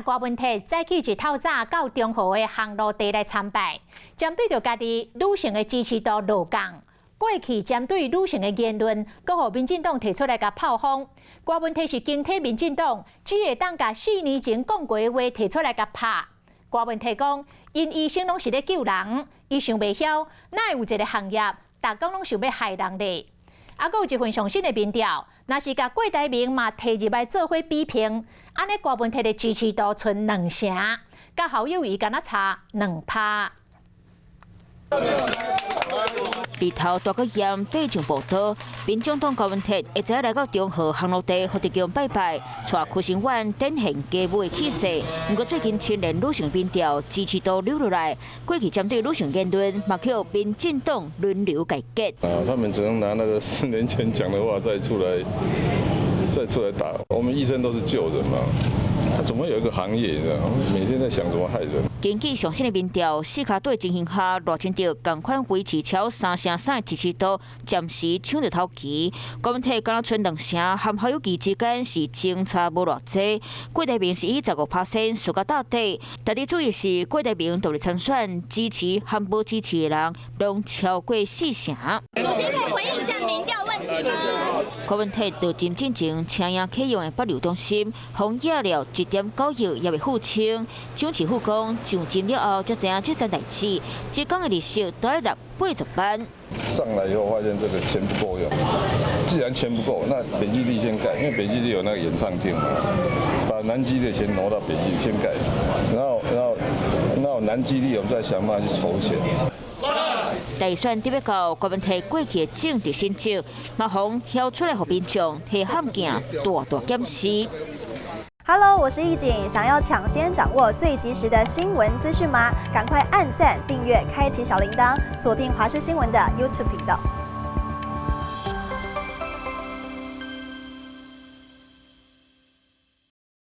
郭文鐵早起一透早到中和的烘爐地來參拜，針對著家己女性的支持度落降，過去針對女性的言論，閣予民進黨提出來共炮轟。郭文鐵是堅挺民進黨，只會當共4年前講過的話提出來共拍。郭文鐵講，𪜶醫生攏是咧救人，伊想袂曉，哪會有一个行業，逐工攏想欲害人咧？啊，閣有一份上新的民調，若是共郭台銘嘛提入來做伙比拼，按呢郭文鐵的支持度賰2成，佮侯友宜敢若差2趴。日頭大閣炎，爬上步道，民眾黨郭文鐵下晝來到中和烘爐地福德宮拜拜，帶屈臣丸展現家母的氣勢。毋過最近青年女性民調支持度溜落來，過去針對女性言論，嘛予民進黨輪流改革。啊，他們只能拿那個4年前講的話再出來打。我們醫生都是救人嘛，他總會有一個行業，你知道嗎？每天在想怎麼害人。根據上新的民調，四跤底情形下，賴清德仝款維持超3成3的支持度，暫時搶著頭旗。郭文鐵敢若賰2成，和侯友宜之間是相差無偌濟。郭台銘是以15%輸到鬥底。特別注意是郭台銘獨立參選，支持和無支持的人攏超過4成。主席可以回應一下民調問題嗎？郭文鐵到進進前，請贏啟用的北流中心，封壓了1.9億也未付清。蔣池副講，上任了後才知影這件代誌，一工的利息都欲納80萬。上來以後發現這個錢不夠用，既然錢不夠，那北基地先蓋，因為北基地有那個演唱廳嘛，把南基地的錢挪到北基地先蓋，然後南基地我們再想辦法去籌錢。大選得欲到郭文鐵過去的政治成績，嘛予囂出來予民眾提勘鏡大大檢視。 Hello，我是易景，想要搶先掌握最及時的新聞資訊嗎？趕快按讚、訂閱、開啟小鈴鐺，鎖定華視新聞的 YouTube 頻道。